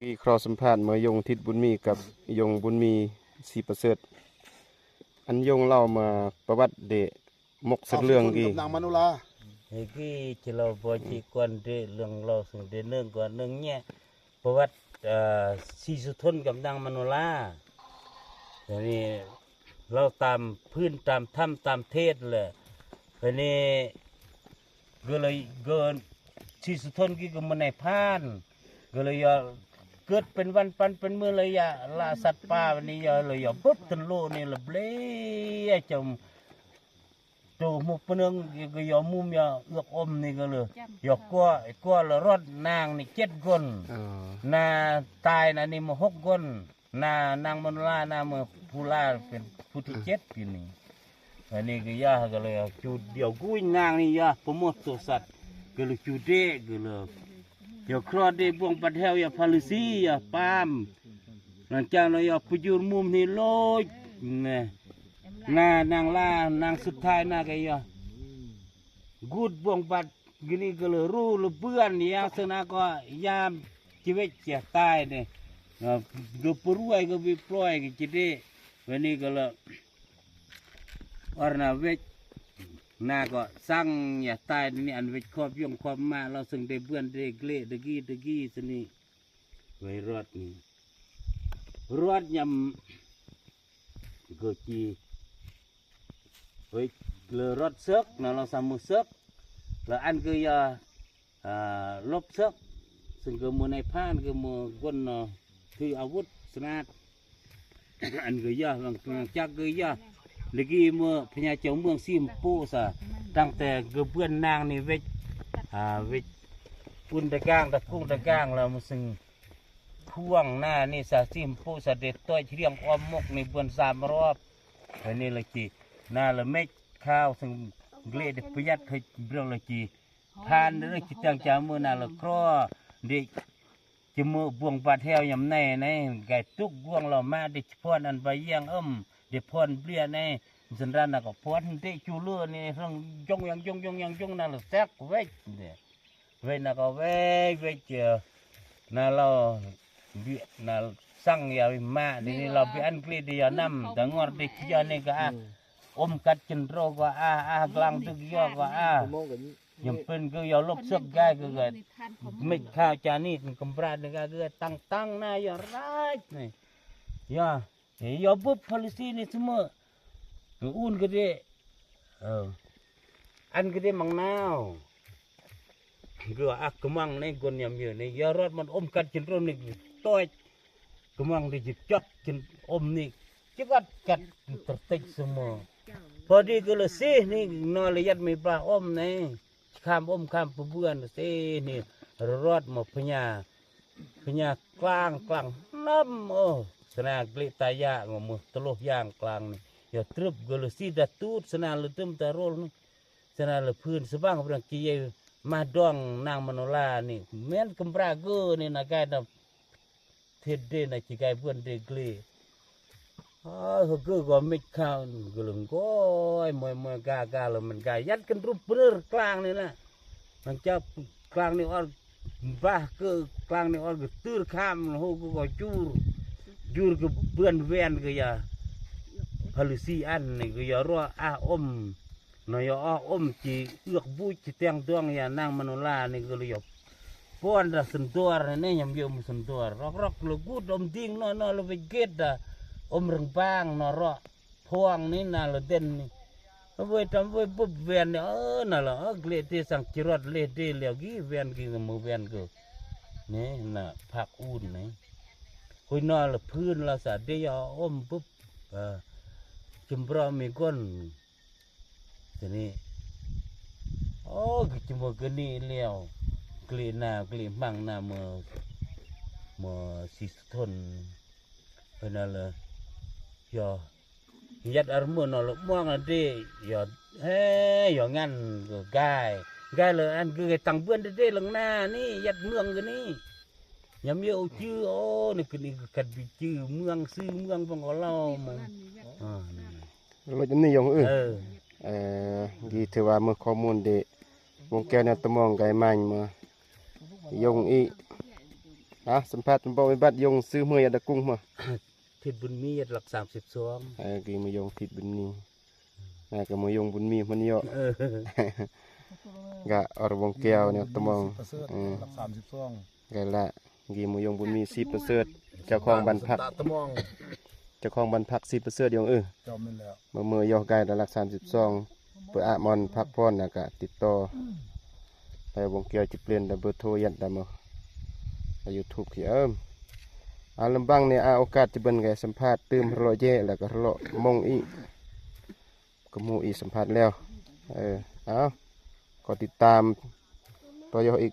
ທີ່ຂໍສຳພາດເມື່ອຍົງທິດບຸນມີກັບຍົງບຸນມີສີປະເສີດ ອັນຍົງເລົ່າມາປະຫວັດເດໝົກສັກເລື່ອງ ກັບນາງມະໂນລາ ເອີ ທີ່ເລົ່າບໍ່ຈີກວນເດເລື່ອງເລົ່າ ເຊິ່ງເດເນື່ອງກ່ອນເລື່ອງແຍະປະຫວັດ ເອີ ສີສຸທົນກັບນາງມະໂນລາ ອັນນີ້ເລົ່າຕາມພື້ນຕາມຖ້ຳຕາມເທດແຫຼະ ອັນນີ້ ກໍເລີຍ ກໍສີສຸທົນກີ້ກໍມານາຍພານ ກໍເລີຍເກີດເປັນວັນປັນເປັນມື້ເລີຍຢາລະສັດປ່າ ວັນນີ້ຢາເລີຍຢາບຶບທັນໂລນີ້ລະເບລຍະຈຳໂຕໝູ່ປະເໜິງ ກໍຢາມຸມຢາເອືອກອົມນີ້ກໍເລີຍຢາກົວ ກົວລະຮອດນາງນີ້ເຈັດຄົນ ນາຕາຍນານີ້ມາຫົກຄົນ ນາ ນາງມະໂນລາ ນາເມືອງພູລາ ເປັນຜູ້ທີເຈັດປີນີ້ ອັນນີ້ກໍຢາກໍເລີຍຈູດດຽວກຸຍນາງນີ້ຢາປະໂມດໂຕສັດ ກໍເລີຍຈູເດກໍເລີຍຢາຄຣອດເດບວງບັດແຮວຢາພາລືສີຢາປາມ ຫຼັງຈາກນັ້ນຢາປະຍຸດມຸມນີ້ໂລຍນາ ນານາງລາ ນາງສຸດທ້າຍນາກໍຢາ ກູດບວງບັດ ກິນີ້ກໍເລີຍຮູ້ລະເບືອນ ຍາສະນະກໍຍາມຊີວິດຈະຕາຍເດ້ ເອີ ກໍປະລວຍກໍວິປລອຍກໍຈິເດ ວັນນີ້ກໍເລີຍອອນນາເວກ ນາກໍສັງຢາຕາຍນີ້ ອັນເວກຄອບຍົງຄອບມາ ລາວເຊິ່ງໄດ້ເບືອນໄດ້ເກລດະກີດະກີສະນີ້ ໄວຣອດນີ້ ຮອດຍາມ ກໍຈີ ເອີຍ ເລີຣອດເສິກນະ ລາວສາມມື້ເສິກ ລະອັນກໍຢາ ອາ ລົບເສິກ ເຊິ່ງກໍມື້ນາຍພານກໍມື້ກົນເນາະ ຖືອາວຸດສະໜາດ ອັນກໍຢາ ຫຼັງຈາກກໍຢາ ລະກີເມື່ອພະຍາເຈົ້າເມືອງສີມໂປສະ ຕັ້ງແຕ່ກໍເບືອນນາງນີ້ເວກ ອາ ເວກປຸນຕະກາງ ຕະກຸງຕະກາງ ລະມາເຊິ່ງ ພວງນານີ້ສາຊິມປູສະເດັດຕ້ອຍຈະລຽງອ້ອມໝົກໃນເບືອນສາມຮອບ ເອີ ນີ້ລະຈີ ນາລະເມັກຂາວ ເຊິ່ງເລໄດ້ປະຢັດເຮັດເບືອງລະຈີ ຜ່ານເລີຍຈີແຕງຈາມືນາລະຄລໍ ເດຈະເມີບວງບາດແຮວຍາມໃນໃນ ໄກຕຸກກວງລາວມາ ເດຈະພອນອັນບາຍຽງເອີມ ເດພອນເບຍໃນ ສັນດານນະກໍພອນເດຈູເລືອນີ້ ເຊິ່ງຍົງຍັງຍົງຍົງຍັງຍົງນາລະແຊກເວກເດ ເວນາກໍເວກເວກເຈອນາລາວເບຍນາສັງຍາວິມາ ນີ້ລາວເບຍອັນກຣີດຍານຳ ຕະງອດເດກຍານີ້ກໍອາ ອົມກັດຈິນໂຣກໍອາ ອາກລາງຕຶກຢອກກໍອາ ຍາມເປັນກໍຢາລົບເຊືອກກາຍກໍ ເມັກຂາວຈານີ້ກຳບຣາດນີ້ກໍຄືຕັ້ງຕັ້ງນາຍາລາດນີ້ ຍາ ເອີ ຢາບຶບພາລິຊີນີ້ສະເໝີ ອອນກໍເດ ເອີ ອັນກໍເດມັງນາວ ກໍອັກກະມັງໃນກົນຍາມເຍືອໃນຢາຣອດມັນອົມກັນຈິນໂຣນິກ ຕ້ອຍກະມັງໄດ້ຈິດຈັບຈິນອົມນີ້ ຈິກັດກັດຕະຕິກສະເໝີ ພໍດີກໍເລີຍຊີນີ້ນອນລະຍັດມີປາອົມໃນ ຂ້າມອົມຂ້າມປະເບືອນເຊນີ້ ລະລອດມາພະຍາ ພະຍາກລາງກລາງນຳ ໂອ ສະນາກລິຕາຍະງໍມືຕະໂລຍາງກລາງນີ້ ຢາຕຣຶບກໍລະຊີດາຕູດ ສະນາລະຕຶມຕາໂຣລນີ້ ສະນາລະພື້ນສະບາງເບຣັງກີເຢ ມາດອງນາງມະໂນລານີ້ ແມ່ນກຳບຣາເກີນີ້ນາກາຍນຳ ເທດເດນາຈິກາຍເບືອນເດກລີ ເອີ ເກີກໍມິດຄາວກະເລີງກອຍມອຍມອຍກາກາລະມັນກາຍັດກັນຮູບເປີກລາງນີ້ນະ ມັນຈະກລາງນີ້ອອກບາກເກີກລາງນີ້ອອກກະຕື້ນຄາມໂຫກກໍຈູຣ ຈູຣກະເບືອນແວນກະຢາ ພະລືສີອັນນີ້ກະຢາຣໍອາອົມ ນາຍອາອົມຈີເອືອກບູຈີແຕງດວງຍານາງມະໂນລານີ້ກໍເລີຍ ປອນດາສັນດອນນີ້ຍາມເຍາະມັນສັນດອນ ຣອກໆລະກູດອົມດິງນອນນອນລະໄປເກດດາ ອົມເຣິງບາງນອນເລາະພວງນີ້ນາລະເດັ່ນນີ້ ເວີຍຕຳເວີຍບຸບແວນນີ້ ເອີ ນາລະເກລດເດສັງຈິຣອດເລດເດແລ້ວກີ້ແວນກີ້ກະມືແວນກະນີ້ນາພາກອູນນີ້ ຄຸຍນອນລະພື້ນລະສາເດຍອາອົມບຸບ ເອີ ຈິມບຣອມມີກົນ ທີນີ້ ໂອ້ ກະຈະເມີກະນີ້ແລ້ວ ກະລີນາກະລີມັງນາເມີ ເມີຊີສຸທົນ ເພິ່ນນະເລີ ຢໍ ຍັດອາຣະເມີນອລະມ່ວງນະເດ ຢໍ ເຮ ຢໍງັນກະກາຍ ກາຍເລີ ອັນກະກາຍຕັງເບືອນເດ ເດຫຼັງໜ້ານີ້ ຍັດເມືອງກະນີ້ ຍາມເຍໂອຈື່ ໂອ ນີ້ກະນີ້ກະກັດບີຈື່ເມືອງ ຊື່ເມືອງຂອງເຮົາເຫຼົ່າ ອາ ລະຈະນິຍົງ ເອີ ເອີ ດີຖືວ່າເມືອຂໍ້ມູນເດ ວົງແກ້ວແນວຕະມອງໄກມາຍມາຍົງອີກ ອ່ະ ສຳພາດເປັນບໍ່ ແມ່ນບັດຍົງ ຊື່ເມືອຍາດະກຸງມາ ທິດບຸນມີ ຫຼັກສາມສິບສອງ ເອີ ກີມາຍົງທິດບຸນມີ ນາກະມາຍົງບຸນມີມັນເຍາະ ເອີ ກະອອດວົງແກ້ວແນວຕະມອງ ເອີ ຫຼັກສາມສິບສອງ ກະລະ ກີມາຍົງບຸນມີ ສີປະເສີດ ເຈົ້າຂອງບ້ານພັກ ຕະມອງ ເຈົ້າຂອງບ້ານພັກສີປະເສີດ ຍົງເອີຍ ເຈົ້າແມ່ນແລ້ວ ມາເມືອຍາດະ ຫຼັກສາມສິບສອງ ເປີອາມອນພັກຜ່ອນ ລະກະຕິດຕໍ່ໄປວົງແກ້ວ ຈິເປ່ນ ແລະເບີໂທ ຍັດດຳເອົາໃນຢູທູບ ຄືເອີ ອາ ລຳບັງນີ້ ອາ ໂອກາດຈະເບິ່ງ ກະສຳພາດຕື່ມ ເລາະແຍະ ລະກະເລາະມົງອີກ ກະໝູ່ອີກ ສຳພາດແລ້ວ ເອີ ເອົາ ກໍຕິດຕາມຕໍ່ຢູ່ອີກ.